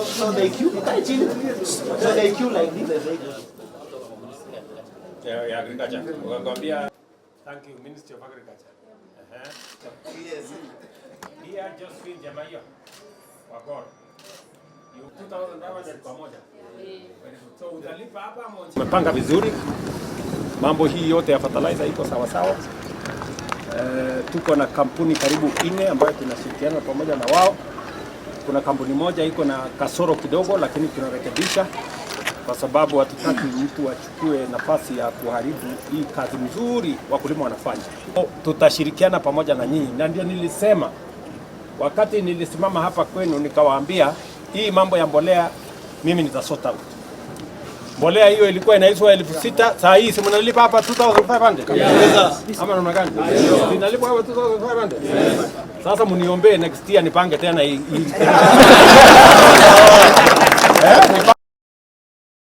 So they queue, kae chini. So they queue like this and they go. Ya agriculture. Ukakwambia thank you, Ministry of Agriculture. Yes. Dear Josephine Jamayo wa Gor. You 2500 kwa moja. Very good. So utalipa hapa ama umepanga vizuri. Mambo hii yote ya fertilizer iko sawa sawa. Tuko na kampuni karibu nne ambayo tunashirikiana pamoja na wao. Kuna kampuni moja iko na kasoro kidogo, lakini tunarekebisha kwa sababu hatutaki mtu achukue nafasi ya kuharibu hii kazi mzuri wakulima wanafanya. Tutashirikiana pamoja na nyinyi, na ndio nilisema wakati nilisimama hapa kwenu nikawaambia hii mambo ya mbolea mimi nita sort out. Mbolea hiyo ilikuwa inauzwa 6,000, saa hii si mnalipa hapa 2500? Ama namna gani? Zinalipwa hapa 2500? Sasa mniombee next year nipange tena hii.